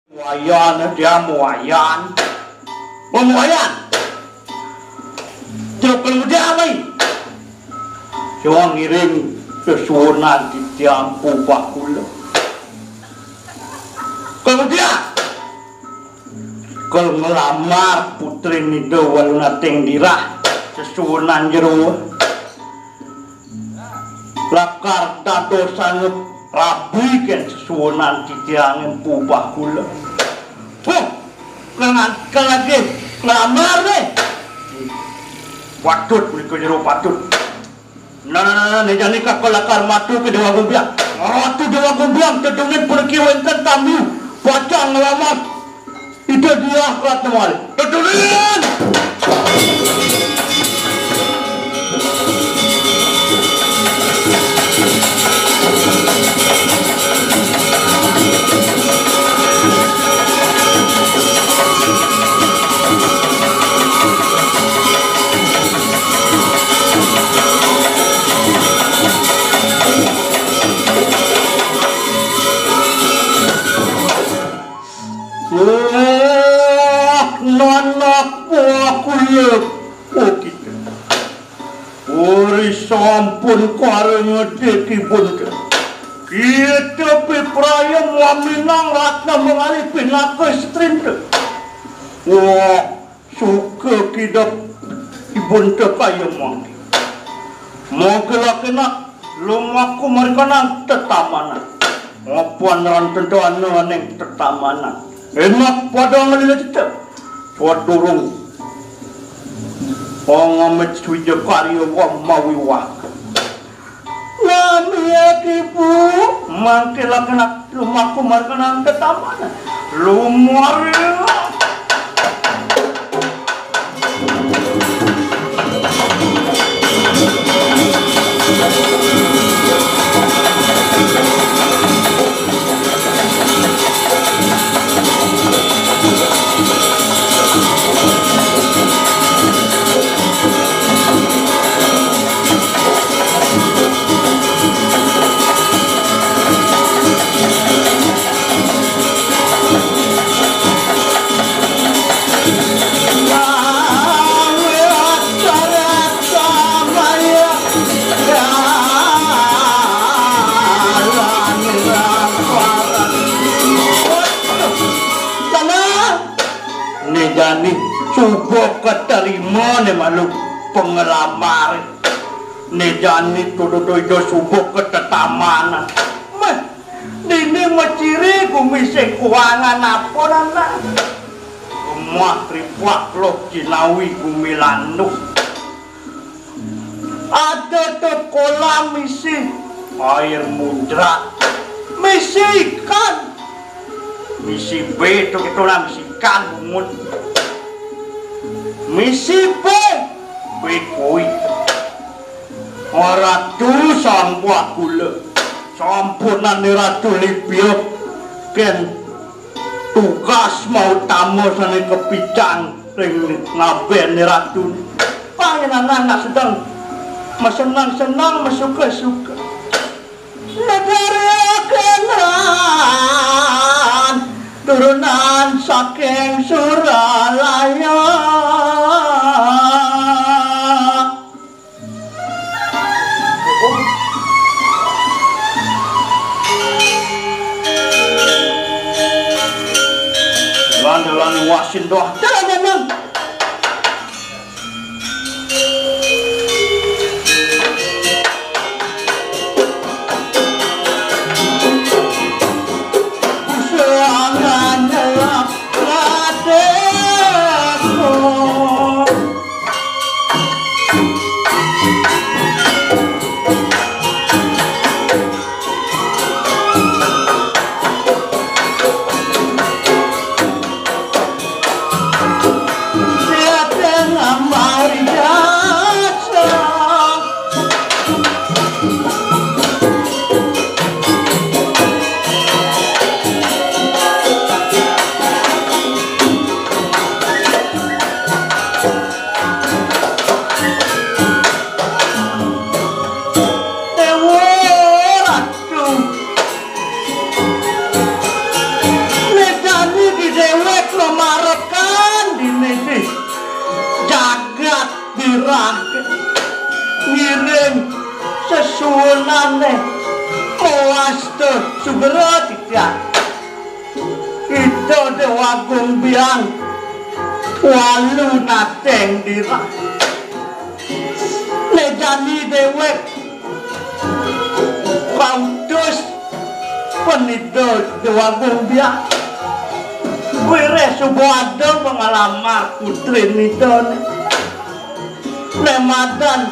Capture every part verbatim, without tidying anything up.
Wayan, dia wayan. Pemwayan. Jero kemudian mai. Cuma ngiring sesuunan titiang pupah kula. Kemudian, kal ngelamar putri Nida Walunating Dirah sesuunan jero. Lakar dadosang rabi kén sesuunan titiangé pupah kula. Huh, ngan-, ngan lagi nglamar deh. Patut menika jero patut. Nah, nah, nah, nah, né jani kaka lakar matur ka Déwa Gumbiang. Ratu Déwa Gumbiang, tedungin puniki wénten tamiu pacang nglamar Ida Diah Ratnawali. Tedungin! Wah, nanak buah kulek. Oh, kita. Uri sampun karya ngedek ibun ke. Kita pipraya maminang ratna mengalih pinaka setrinta. Wah, suka kidep ibun te kaya mangke. Mangke lakenak lumaku marikanang tetamanan. Mapan ran tentu anu aning tetamanan. Enak pada ngalila cita. Wadurung. Pangamit swija karya wa mawiwah. Nami ya kipu. Mangke lakenak lumaku marikanang tetamanan. Lumari. Né jani suba katarima né malu penglamar. Né jani tuduh ida suba katetamanan. Méh, dini maciri gumi sing kuangan apa nana? Gemah triplak loh jinawi gumi landuh. Ada te kolam misi air muncrat. Misi ikan. Misi bé to kita lah misi ikan bungut. Misi bé, bé koi. Ratu sang buah kula. Sampunan ni Ratu Lipia. Kén tugas mautama sané kapicang ring ngabén ni Ratu. Pangenanan nak sedeng masenang-senang, masuka-suka. Negara Kenan, turunan saking Suralaya. Landa-landa wasin doh. Jalan, jalan. Marekan dini di jagat dirah ngiring sesuwunane mawasta sugra titiang. Ida Dewagung Biang walu nateng dirah. Ne jani dewek pautus panida Dewagung Biang. Wiréh suba ada panglamar putrinidane. Ne madan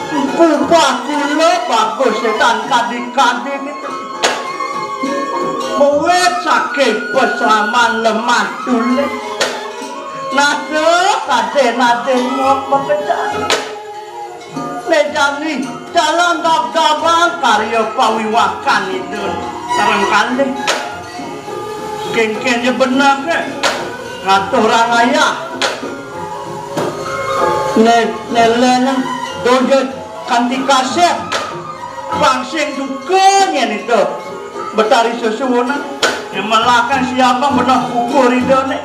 Empu Bakula Bagus Setan kadi-kadi niki. Mawit saking pasaman lemah tulis. Nada kadén-adén ngok makejang. Ne jani jalan dab-daban karya pawiwakan Ida sareng kalih. Kénkén ja beneh ké ngaturang ayah. Ne, ne lén doja kanti kasép. Pang sing duka nyén Ida Betari Sesuwunan. Nyemelakan siapa beneh kukur Ida ne.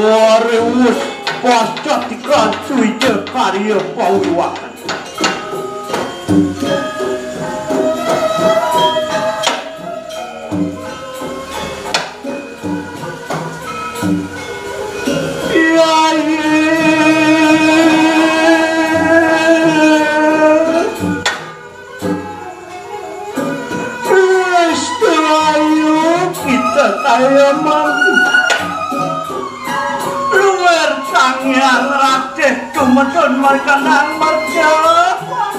Wariwus pasca tikan suwija karya pawiwakan. Iya, iya. Wis ayu kita kaya mangku. Luwir Sang Hyang Ratih tumedun markanang mercapan.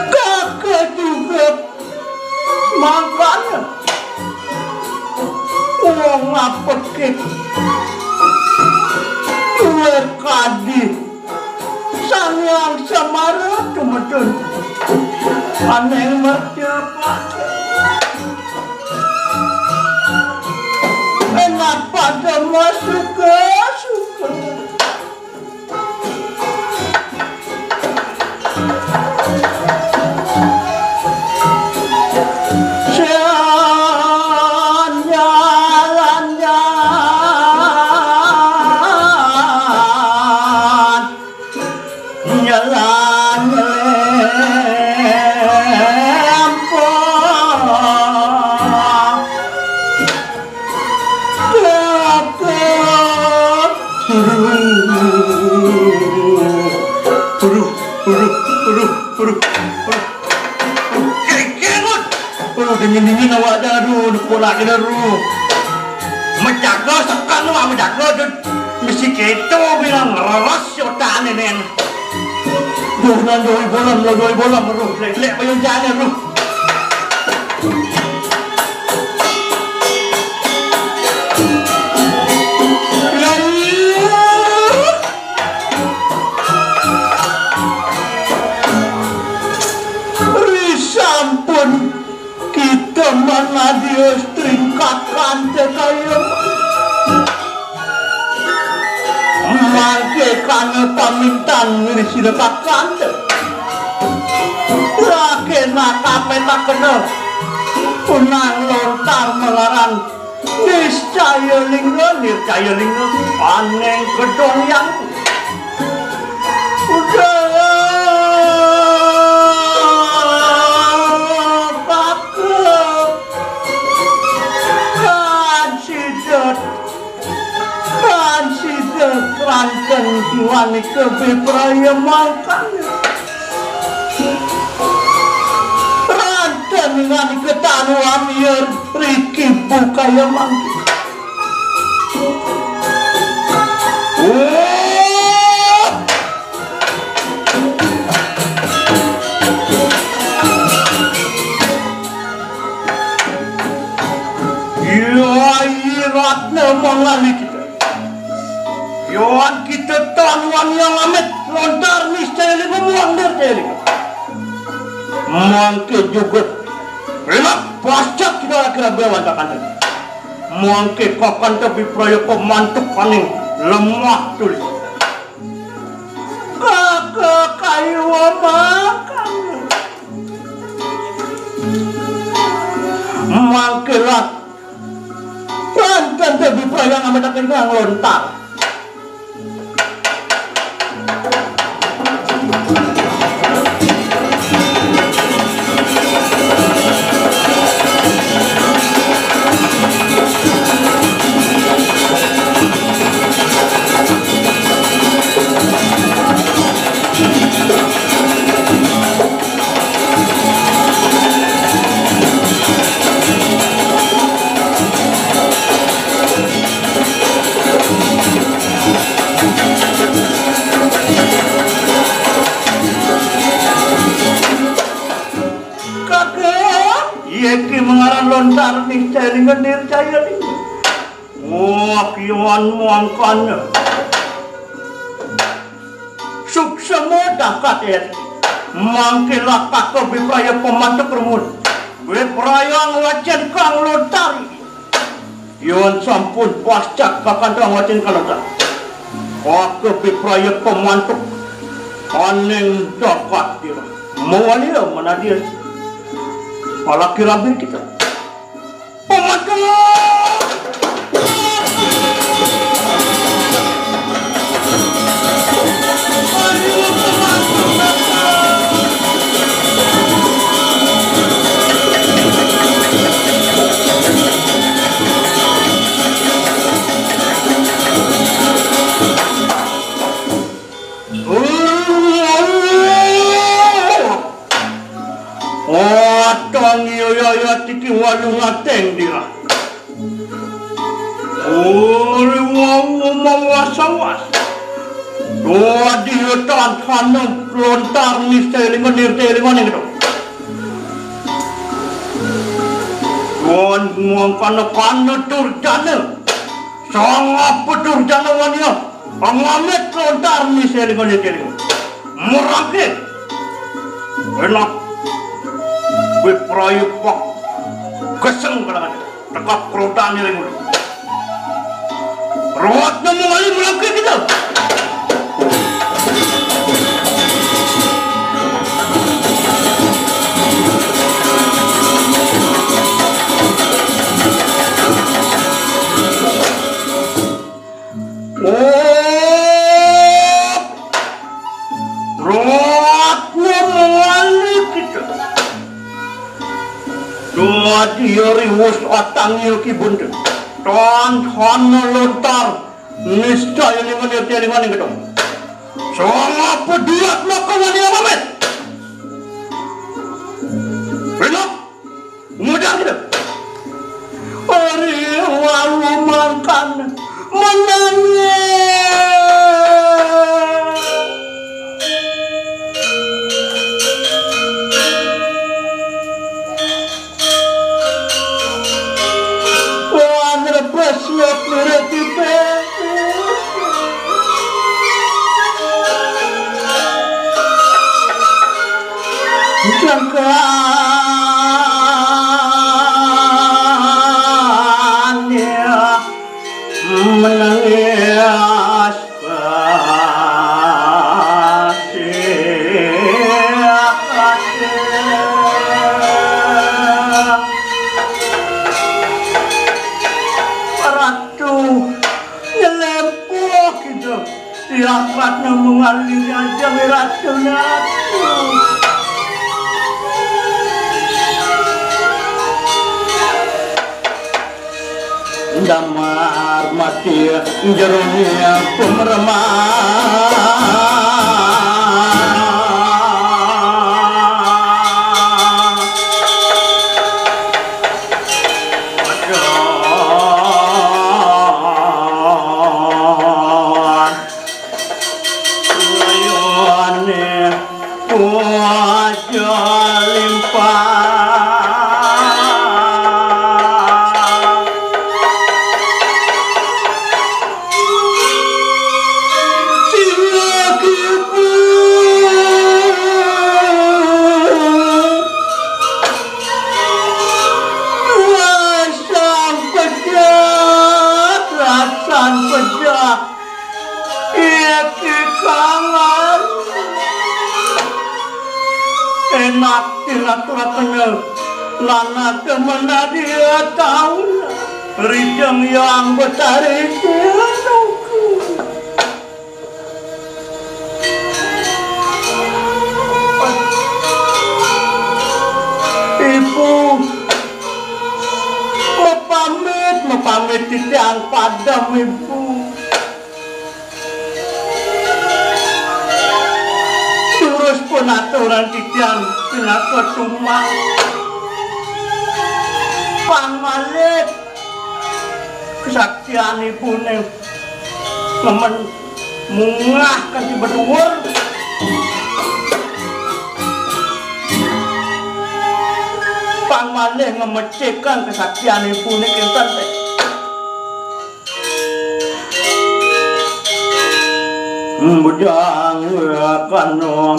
Kaka juga mangkana wong apekit luwir kadi Sang Hyang Semara tumedun aneng mercapan. Enak pada masuk ke suka. Jalan-jalan nyelam lempung. Aduh, aduh, aduh, aduh, aduh. Aduh, dingin-dingin awak dah, aduh, aduh, kolak kita, aduh. Menjaga sekan tu, menjaga tu. Mesti kita bilang ngeras otak ni, Nen. Duh, nan duh, bolam, duh, duh, bolam, aduh, lek, lek, payung jalan, aduh. Ane pamintan ngrisina kakanda. Lakena kapetakena. Punang lontar mangaran Niscaya Lingga, Nircaya Lingga, aning gedong yang. Udah. Kakek. Kan sidet. Kan sida ranten diwanika bipraya mangkana. Ranten nganika tanuan ya riki bukaya mangke. Oh! Yai Ratna mangalih kita. Yoan kita tanuan yang amit lontar Niscaya Lingga muang Nircaya Lingga. Mangke juga. Enak pacak kita kira bewan kakanda. Mangke kakanda bipraya pemantuk aning lemah tuli. Kakek kayuwa makan. Mangke lah. Ranten te bipraya ngametaken nglontar. Kakek, yeke mengaran lontar Niscaya Lingga, Nircaya Lingga. Wah, kian mangkana. Suksema dakat, et. Mangke lah kakek bipraya pemantuk rumun. Bipraya ngwacen kang lontar. Yan sampun pacak kakanda ngwacen kang lontar. Kakek bipraya pemantuk. Aning dakat kira. Mawali ya, manadia. Palaki rabin kita. Atang iya yaya tiki walu ngateng dira. Ori wau mawas-awas. Doa dia tan hanam lontar Niscaya Lingga, Nircaya Lingga ning gedong. Tuan mangkana kana durjana. Sangapa durjana wania. Pangamit lontar Niscaya Lingga, Nircaya Lingga. Merangke. Enak. Bipraya pak. Geseng kalangan. Tekap kerotan ya lingga. Rawat nemu ngali merangke kita. Oh, Ratna mawali kita. Dumadi riwus atangnya ki bunda. Tan hana lontar. Niscaya lingane, niscaya lingane gedong. Sangapa duat maka wani amit. Belok. Ngudang kita. Ari wau mangkan menangis. Wan rebes nyok nurut tipe. Jangkane menangis. Namun ngalih aja Ratu, Ratu. Damar mati jeroné pemeremah. Layone puja limpah. Sila kipu. Rasan pecah, rasan pecah. Iki kangen. Enak tinak ora kenal. Lanang temen dia taun. Rijeng yang betari dia nunggu. Ibu, mepamit, mepamit titiang padem, Ibu. Terus pun aturan titiang pinaka tumang. Pang malih kesaktian ibuné nemen munggah kanthi beduur. Pang malih ngemecikang kesaktian ibuné kénten téh. Bujang kano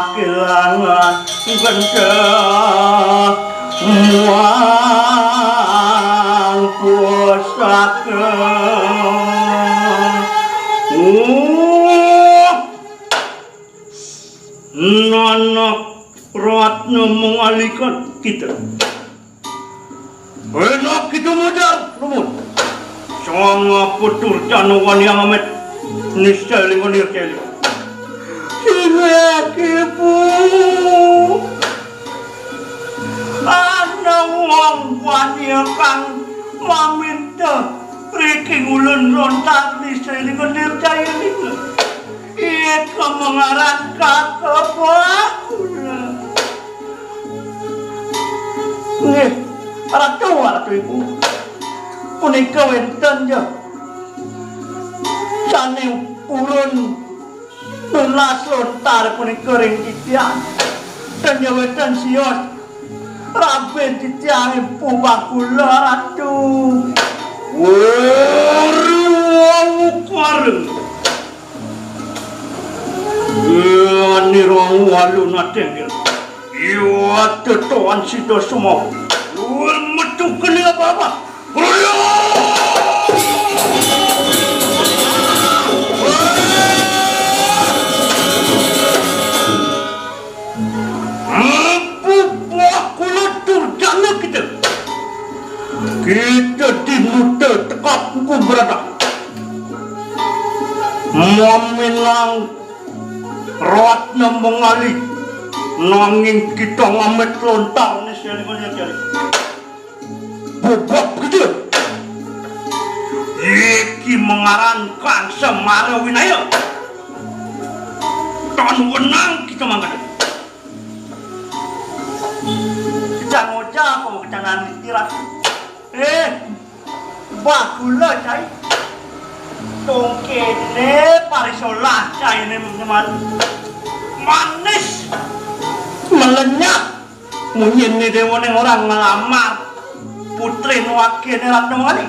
kakilangan gendeng muang pusaka. Uh, nanak Ratna mengalikan kita. Enak kita modal, rumun. Sang apa durjana wani amit. Niscaya lingkon nircaya. Siwek ibu. Ana wong wani kang maminta riki ngulun lontar niscaya lingkon nircaya lingkon. Ika mengaran kakebah kula. Nggih, Ratu, Ratu Ibu. Punika wénten ja. Sané purun nunas lontar punika ring titiang. Ten ja wénten sios. Rabin titiang Ibu Bakula, Ratu. Waru, waru. Nirang walu natengger. Iya tetoan sida semua. Metu kene apa-apa. Buah kula durjana kita. Kita dimuta tekap hukum berada. Maminang Ratna mengali nanging kita ngamit lontar ni siali. Bobot gitu. Iki mengaran Kang Semara Winaya. Tan wenang kita mangkat. Kejang oja apa kecangan irat. Eh, bakula cai. Tongkene parisolah cai ini nyeman. Manis. Melenyap. Munyin ni dewa ning orang ngelamar. Putri nuakene Ratna Wali.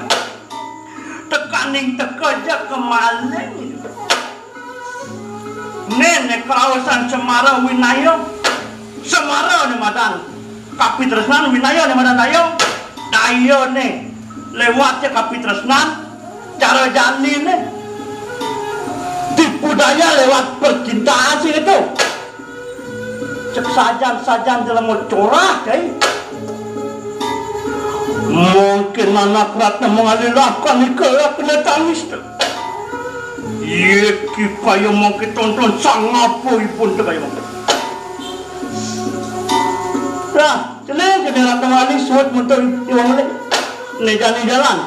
Tekaning teka aja kemaling. Nen, nek kaosan Semara Winaya, Semara ne madan kapitresnan, Winaya ne madan daya. Daya ne lewat ya kapitresnan, cara jani ne tipu daya lewat percintaan sih itu. Cek sajan-sajan jelema corah, kai. Mungkin anak Ratna mengalilahkan ika kena tangis tu. Iki kaya mangke tonton sangapun to kaya mangke. Lah, jeneng-jeneng Ratu Wali suwet metu iwang le. Nejane jalan.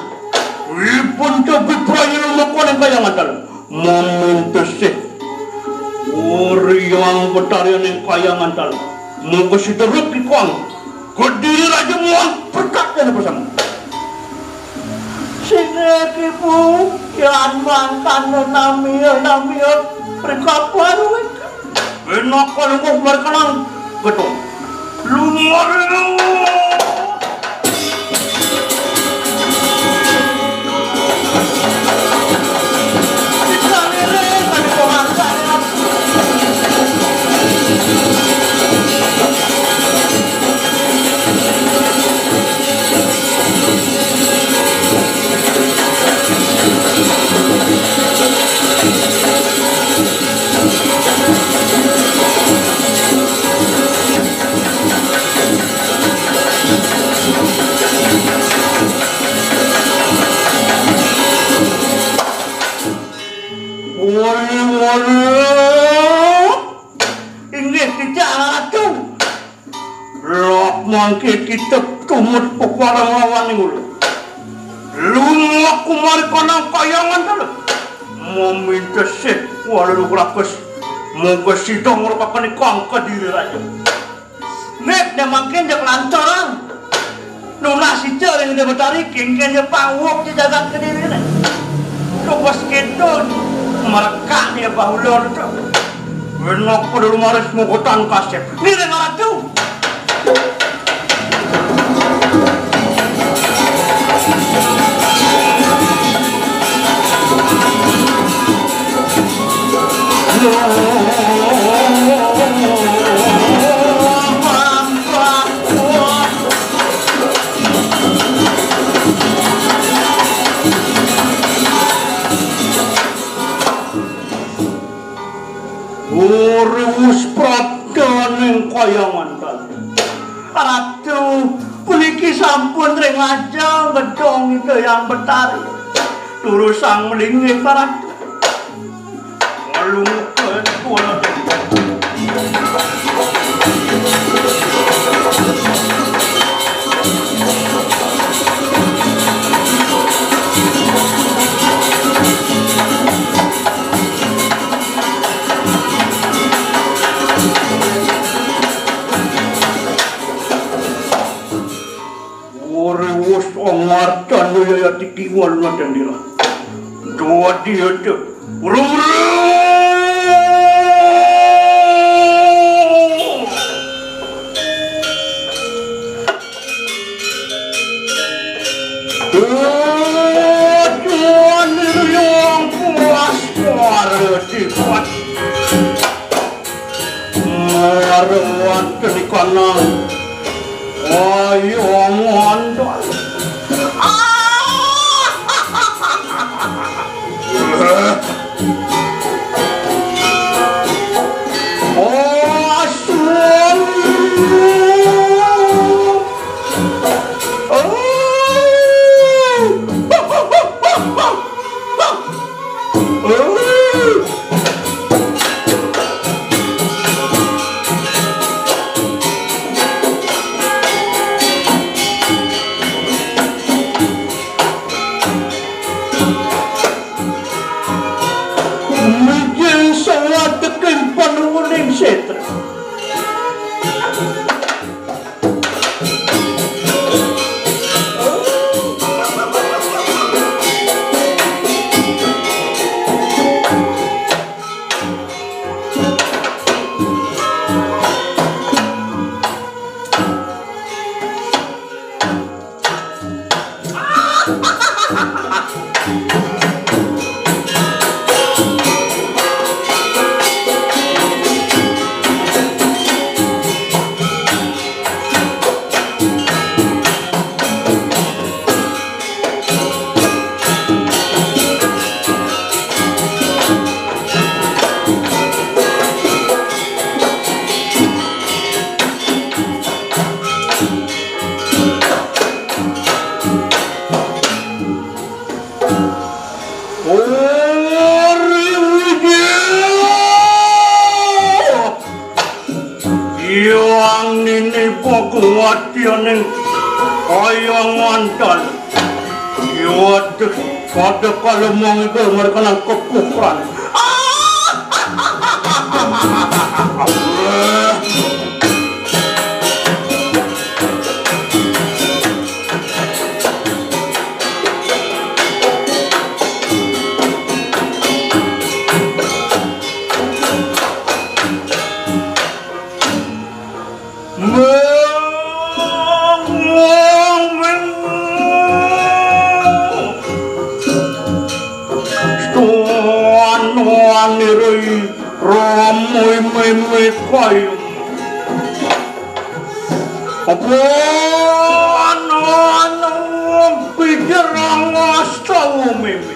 Ipun to biprayu moko ning kaya ngaten. Mamin tesih. Uri yang betari ning kaya ngaten. Monggo siderep ikon. Kediri raja muang berkat dan bersama. Sinek ibu, yan mangkana namiya-namiya prikabaru. Enak kalau kok berkenan gedung. Lumar. Wale, wale. Inggih, titah Ratu. Lak mangke kita tumut peparang lawan ning ulu. Lumlak kumari kanang kayangan to lho. Mamin tesih walu rakes. Monggo sida ngrupaken ingkang kediri raja. Nek nek mangke njek lantaran. Nunas sida ring Dewa Betari kengken ya pawuk di jagat kediri nek. Tugas kita merekak dia bahula to. Wenok pada lumaris mukutan kasep. Ngiring ratu. Uriwus praptaning kayangan tadi. Ratu, puniki sampun ring ajeng gedong Ida Hyang Betari. Durus sang melinggih, Ratu. Ngelungken kula. Ora wis ngartan ya tiki wal nadandira. Dua dia tu. Rum rum. Tuan yang puas suara sifat. Marwat di kanang. Ayo ngondol. Oh, asun. Oh. Kuwatianing kaya ngantal. Waduh, pada kala mangga merkenan kepuhran. Meng, meng, meng. Tuan, tuan, niroi, ramai meme kayu. Apa anu, anu, pijerang astau meme.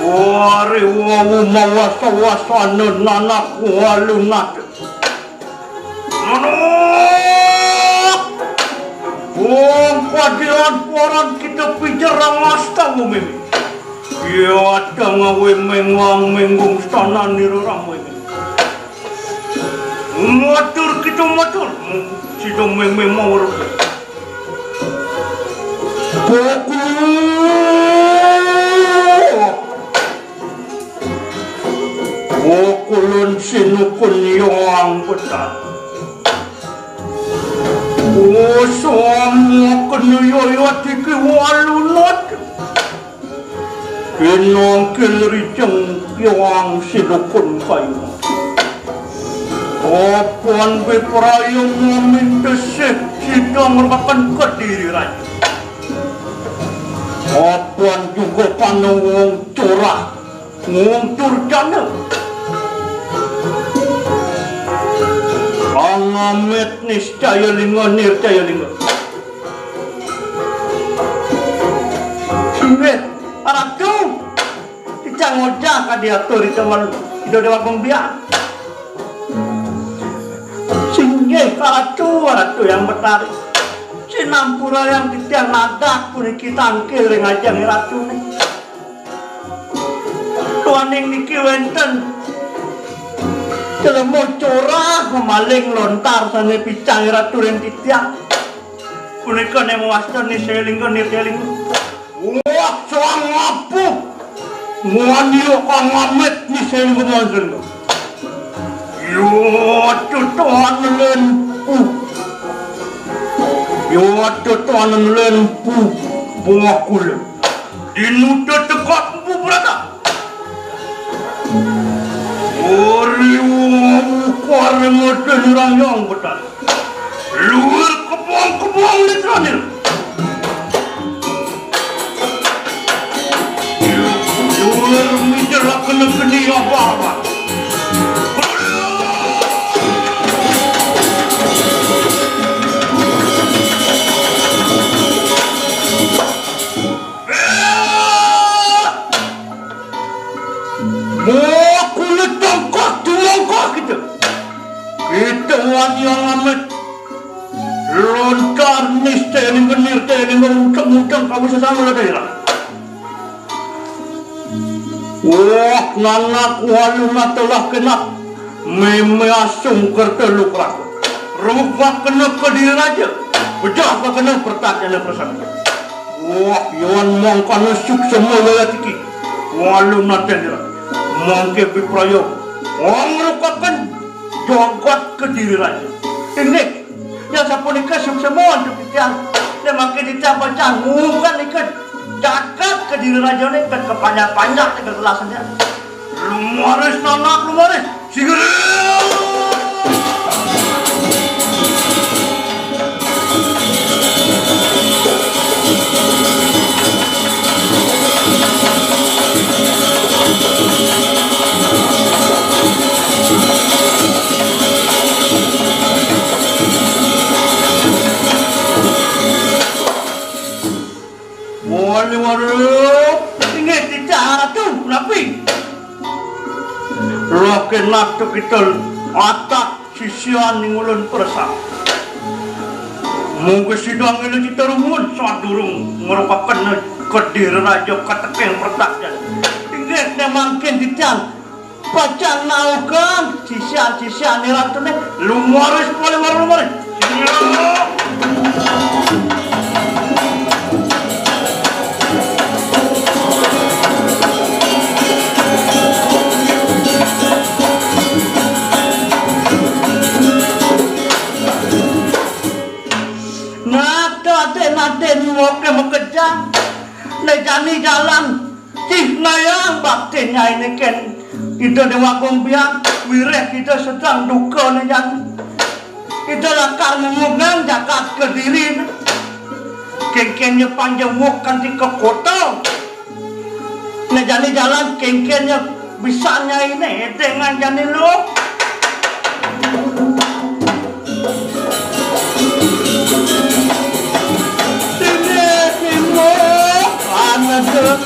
Wari wawu mawasa-wasana nanak walu nate. Nanak! Wong kadian poran kita pijerang astau meme. Iya tengah we mengang menggung stana nirorang meme. Matur kita matur. Sida meme mawar. Pokok. Pukulun sinukun Hyang Betara. Usama kena yayat iki walunat. Kinangkil rijeng Hyang Sinukun Kayuman. Apan bipraya mamin tesih sida ngrekaken Kediri Raja. Apan juga panawung curah Nguntur jana. Pangamit niscaya lingga nircaya lingga. Inggih, Ratu. Titiang ngojah kadi atur Ida Wan-, Ida Déwa Agung Biak. Singgih Ratu, Ratu Hyang Betari. Sinampura yang titiang nadak puniki tangkil ring ajeng Ratuné. Duaning niki wénten jelema curah mamaling lontar sané picang Ratu ring titiang. Punika né mawasta Niselingga, Niselingga. Wah, sang apuh. Muani kang amit Niselingga manten. Yo, tutuan lempu. Yo, tutuan lempu. Buah kula. Dinuta tegak empu berada. Ori wawu kuare mata nirang yang betas. Luwir kebong-kebong netrané. Luwir mijelakna geni apa-apa. Mau kulit tongkok, tumongkok kita. Kita wani yang amat. Lontar nis teling genir teling unceng-unceng kamu sesama lah daerah. Wah, nanak walu natelah kenak. Meme asung kerta lukrak. Rupak kena Kediri Raja. Pejah kena pertat jana prasangka. Wah, yon mangkana suksema yayat iki. Walu naten ira. Mangke pipraya. Wong rukaken jagat Kediri Raja. Inggih, ya sapunika suksema antuk titiang. Nek mangke titiang pacang ngungkan ika jagat Kediri Raja nika kepanjak-panjak nika gelasnya. Lumaris nanak, lumaris. Sigere. Wali warup, inggih titah Ratu, punapi? Roh kenak tekitel atak sisian ning ulun persa. Mungkin sidang ini kita rumun sadurung merupakan Kediri Raja katekeng pertak jan. Inggih ne mangkin titiang. Pacang naukan sisian-sisian ni ratune, lumoris, boleh baru lumoris. Nate-nate ni woke makejang. Ne jani jalan. Cih nayang bakti nyai neken. Ida Dewa Agung Biang, wireh ida sedang duka ne jani. Ida lakar ngungungan jagat Kediri. Kengkennya panjemuk kanti ke kota. Ne jani jalan kengkennya bisa nyai ne dengan jani lu. Sini, sini, anak.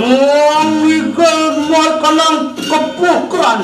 Muang wigel mual kanang kepuh keran.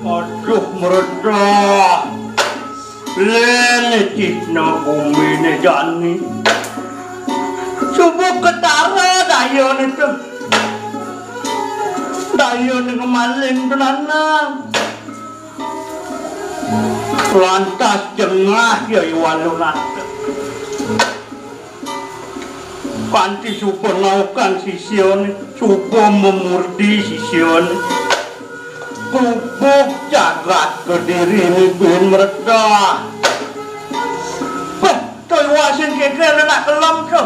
Aduh, mredah. Lene cihna gumine jani. Suba ketara dayane to. Dayane ngemaling to nanang. Lantas jengah ya Iwan Lunata. Kanti suba naukan sisiane, suba memurdi sisiane. Grubug jagat Kediri ni buin mredah. Beh, to iwasin kengken anak kelem to.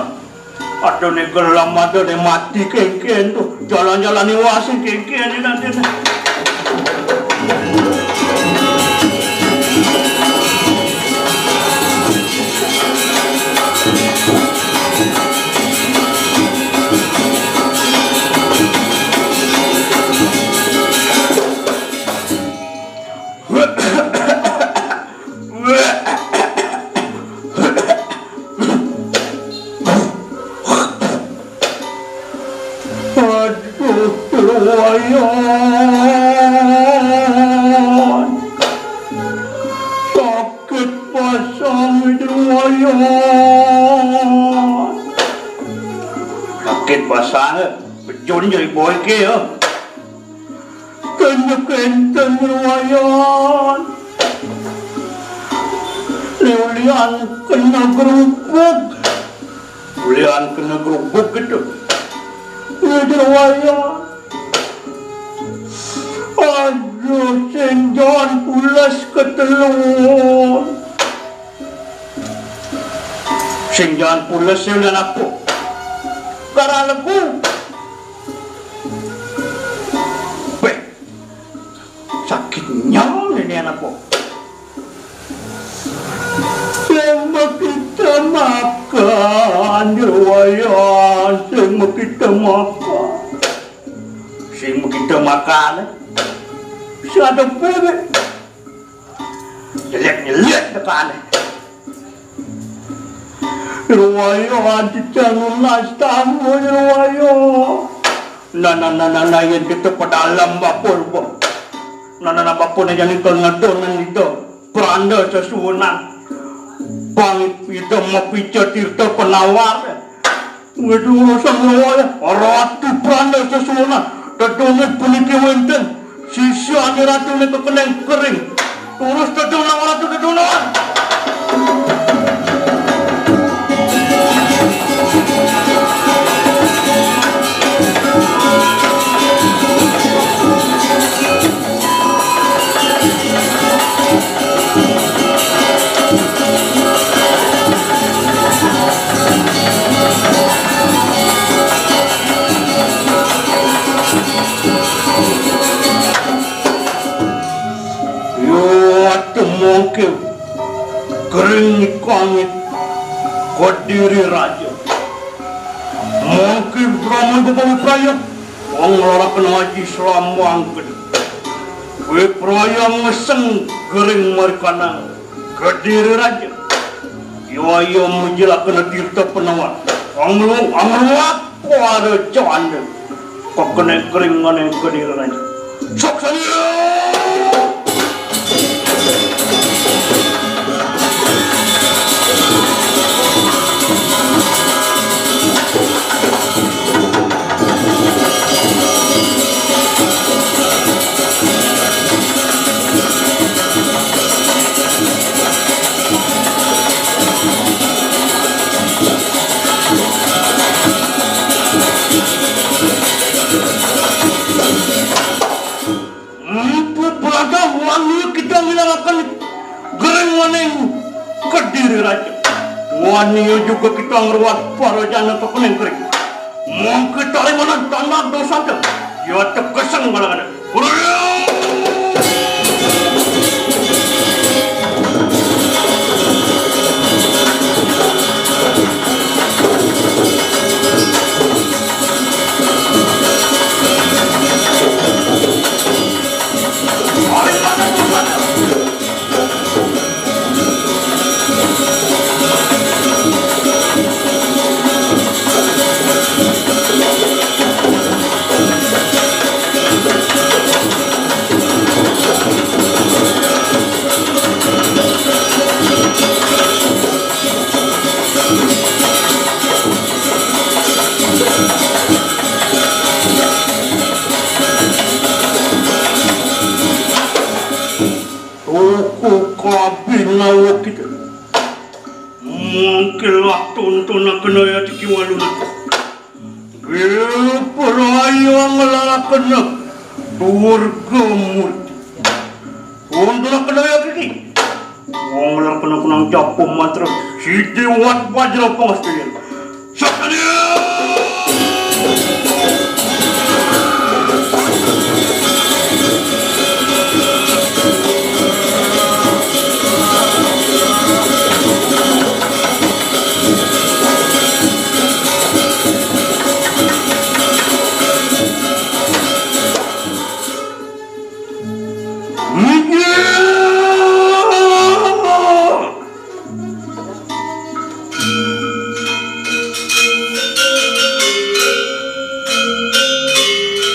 Adane gelem, adane mati kengken to. Jalan-jalan iwasin kengken ni nanti. Aduh, Jero Wayan. Sakit basang, Jero Wayan. Sakit basang, eh? Pecun jadi boy ke, ya. Kena kenten, Jero Wayan. Liulian kena grubug. Ulian kena grubug gitu. Iya, Jero Wayan. Aduh, sing jan pules ketelun. Sing jan pules, sing jan apa? Karang legu. Beh, sakit nyam ini anak kok. Sing makita makan, Jero Wayan, sing makita makan. Sing makita makan, eh? Sing ada bebek. Nyelit-nyelit tekane. Jero Wayan, cecah nunas tamu, Jero Wayan. Nah, nah, nah, nah, nah, yen kita pedalem bapa, Bang. Nah, nah, nah, bapa ne jani kal ngedonan ida. Pranda sesuunan. Bang ida mapica tirta penawar. Wedu urusan Jero Wayan, ratu pranda sesuunan. Dedone puniki wenten sisiane ratune kekeneng kering. Terus dedone ratu dedone. Yo, temongke kering kangit Kediri Raja. Mongke Brahma Bapak Praya. Wong lora kena haji selambang gede. Wipraya ngeseng gering marikanang Kediri Raja. Yo, ayo mujilah kena tirta penawar. Anglu, anglu apa ada canda. Kok kena gering ngene Kediri Raja. Sok sani. diri raja. Wani juga kita ngruwat parajane kekening kering. Mongke tarimanan tanah dosante. Ya tegeseng kalangane. Toko kabinawa kita. Mangke lah tuntunaken ayat iki waluna. Praya nglarakena Durga Murti. Tuntunaken ayat iki. Wong nglarakena kunang japo mantra. Sidi wat wajra pangastuyan. Satria!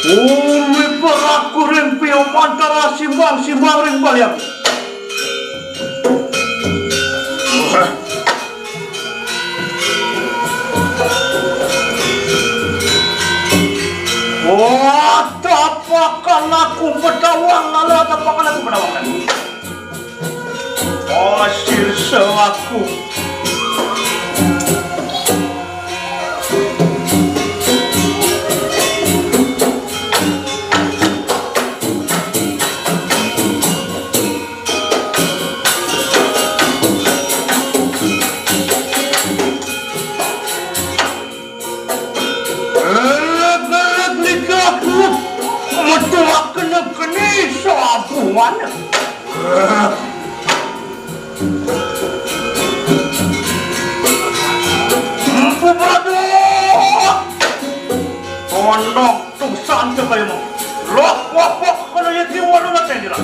Umi peraku ring pio mantara simbang-simbang ring paliang. Wah, tapakan aku pedawang, ala tapakan aku pedawang. Hasil selaku. Elek-elek nika aku metuaken kene sabuan. Empu Prabu! Pondok tusan kekayemu. Loh, wah, wah, kalau ya kiwala na tendila.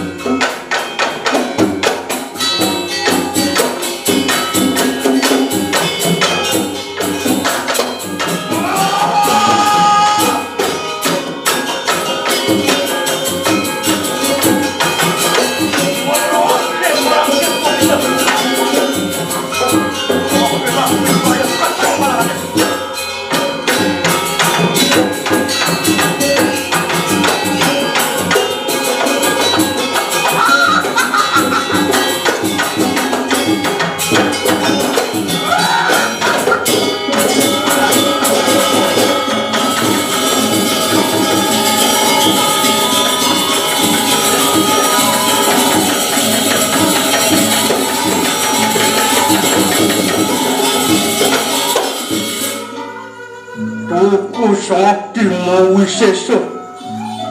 Tuku sakti mawisesa.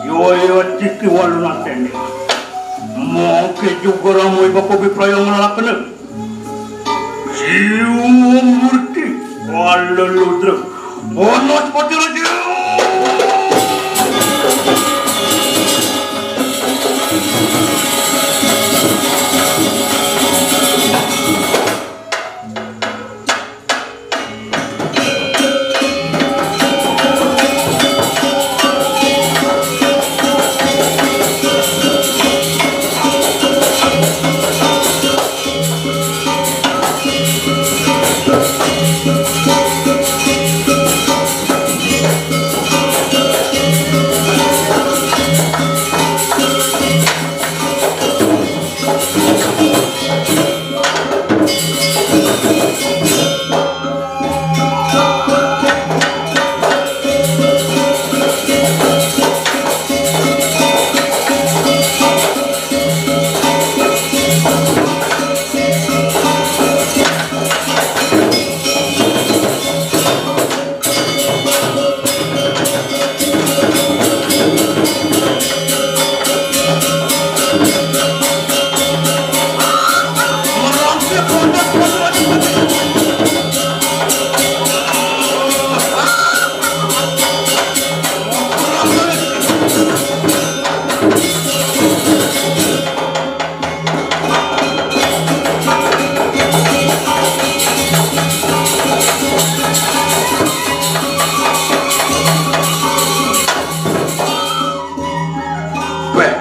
Yo, yo, tiki walunatene. Mangke juga ramai bapa bipraya ngalakene. Siwa Murti, Waleludra, Banaspati Raja. Weh,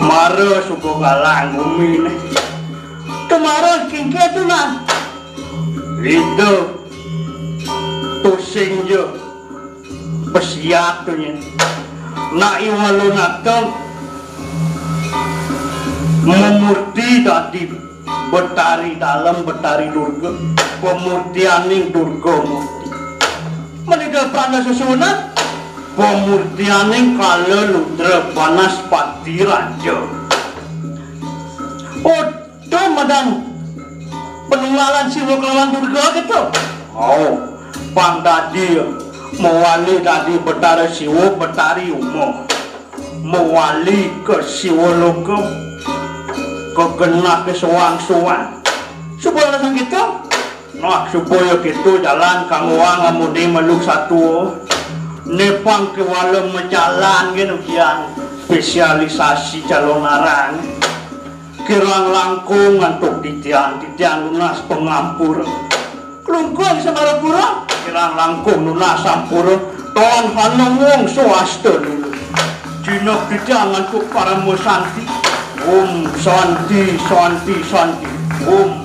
mara suba galang guminé. Kemara kingké tunan. Ida tusing ja pesiat tuh nyén. Nak iwala nateng mamurti dadi Betari Dalem, Betari Durga, pamurtianing Durga Murti. Manida pranda susunan, pamurtianing Kala Ludra Banaspati Raja. Oh, tuh madan panunggalan Siwa kelawan Durga gitu. Oh, pang dadi mawali dadi Betara Siwa, Betari Uma. Mawali ka Siwa loka, ka genah ka soang-soang. Suba alasan gitu. Nah, supaya gitu jalan kanggoang amuné malu satua. Né pang kéwala majalan gén ujian spesialisasi calon arang. Kirang langkung antuk titiang, titiang nunas pangampura. Klungkung Semarapura, kirang langkung nunas ampura. Tan hanengung swasta dulu. Jinak titiang antuk parama santi. Om Santi, Santi, Santi. Om